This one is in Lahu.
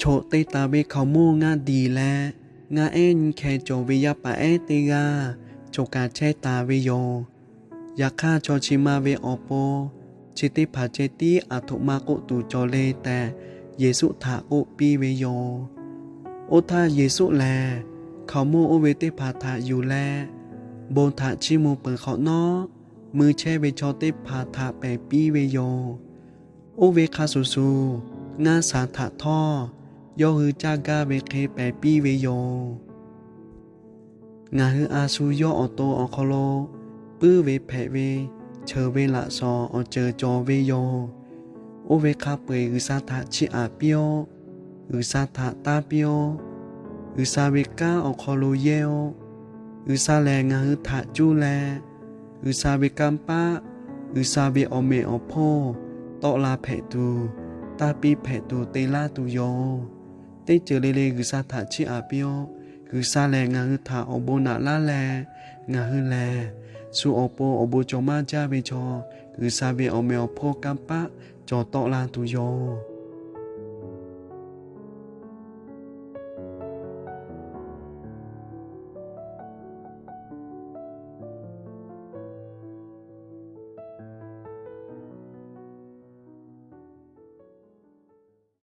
Choˬ te taˍ ve hkaoˍmonˇ ngaˇ diˬ leh ngaˇ ehˉ nyiˇ hkeh cawˬ ve yaˇ paˍ ehˉ teˇ g'aˇ choˬ kaꞈ chehˇ taˍ ve yoˬ. Yaꞈ hk'aˇ, chaw chi ma ve awˬ pon chi teˇ hpaˍ ceh tiˉ aˬ htoꞈ ma k'oˆ tuˬ cawˬ le tehꞈ, Yeˍsuˆ htaꞈ k'oˆ piˇ ve yoˬ. Oˇ htaˇ Yeˍsuˆ lehˬ, hkaoˍmonˇ oˇ ve teˇ hpaˍ htaꞈ yuˬ leh, bon htaꞈ chiˇ mvuh peuˬ hk'awꞈ nawˉ, mui chehˇ ve chaw teˇ hpaˍ htaꞈ pehˬ piˇ ve yoˬ. Oˇ ve hk'a shuˍ shuˍ, ngaˇ shaˍ htaꞈ htawˇ yawˇ hui caˇ gaˇ ve hk'e pehˬ piˇ ve yoˬ. Ngaˬ hui a shu yawˇ awˬ to awˬ hk'aw lo puiˉ ve hpehꞈ ve, cheuˬ ve laꞈ shawnˍ awˬ ceuˬ cawˬ ve yoˬ. Oˇ ve hk'a peu-eˬ G'uiˬsha htaꞈ chiˇ aꞈ piˇ-oˆ. G'uiˬsha htaꞈ taˇ piˇ-oˆ. G'uiˬsha ve kanˉ awˬ hk'aw lo yehˇ-oˆ. G'uiˬsha lehˬ ngaˬ hui htaꞈ cuˇ leh, G'uiˬsha ve kanˇ paˆ, G'uiˬsha ve awˬ meꞈ awˬ hponˇ tawˆ la hpehꞈ tuˬ, taˇ piˇ hpehꞈ tuˬ te laˇ tuˬ yoˬ. Teˇ ceuˬ le le G'uiˬsha htaꞈ chiˇ aꞈ piˇ-oˆ. G'uiˬsha lehˬ ngaˬ hui htaꞈ awˬ bon naꞈ laˇ leh, ngaˬ hui lehˬ shu awˬ pon awˬ bon cawˬ maˇ jaˇ ve chaw, G'uiˬsha ve awˬ meꞈ awˬ hponˇ kanˇ paˆ cawˬ tawˆ la tuˬ yoˬ.